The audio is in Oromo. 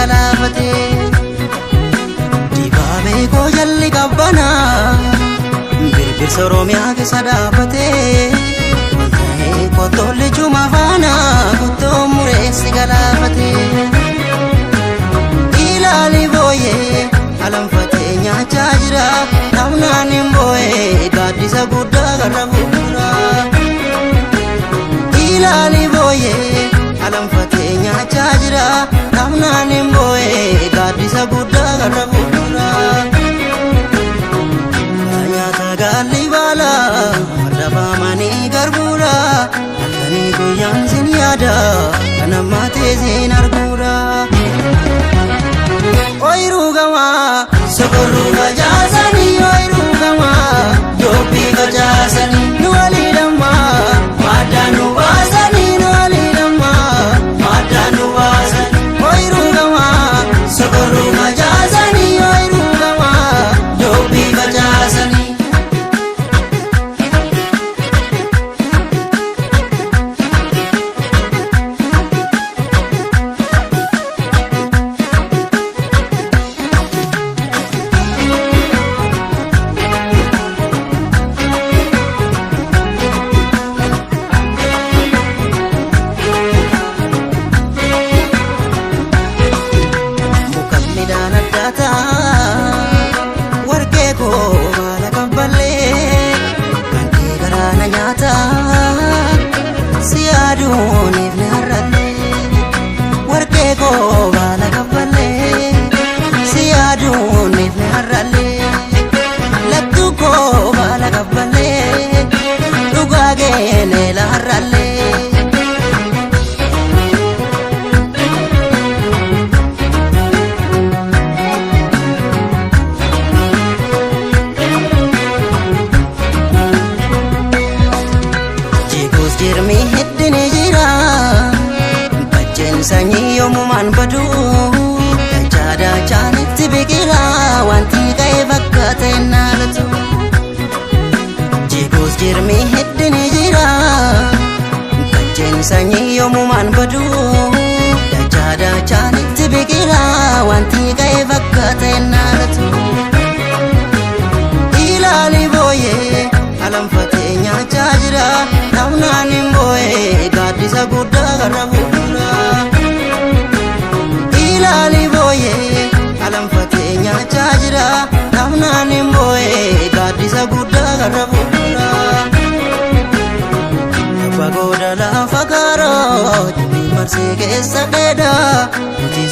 galaafate. Dibaabee koo jalli qabbanaa birbirsa Oromiyaa keessa dhaabbate. Walta'ee kottoolli cuma faana kottoo mureessi galaafate. Ilaali booyee alanfatee nyaachaa jira dhabnaan hin booyee gaaddisa guddaa garra fuuldura. Ilaali booyee alanfatee nyaachaa jira dhabnaan hin booyee gaaddisa guddaa garra fuuldura. Nyaata gaalli baala farda baamanii garbuudha halkanii guyyaan sin yaada kan ammaa teesseen arguudha. Ooyiruu gamaa sokorruu facaasanii ooyiruu gamaa dubbii facaasanii nu walii dhammaa maaddaa nu baasanii nu walii dhammaa maaddaa nu baasanii ooyiruu gamaa sokorruu facaasanii ooyiruu gamaa dubbii facaasanii. Muka midhaan adda ta'a warqee koo baala kabbalee kan kee garaana nyaata si yaaduuniif ni har'allee warqee koo baala kabbalee si yaaduuniif ni har'allee lattuu koo baala kabbalee dhugaa geenee la har'allee. Jeequs jirmi hiddi ni jira Bacceen sanyii yoomumaan badu Dachaa dachaanitti biqila wanti ka'e fakkaata hin naalatu Jeequs jirmi hiddi ni jira Bacceen sanyii yoomumaan badu Dachaa dachaanitti biqila wanti ka'e fakkaata hin naalatu Ilaali booyee alanfatee nyaachaa jira dhabnaan hin booyee gaaddisa guddaa garra fuuldura. Ilaali booyee alanfatee nyaachaa jira dhabnaan hin booyee gaaddisa guddaa garra fuuldura. Lafa gooda lafa gaaroo jibbi marsee keessa dheedaa nuti.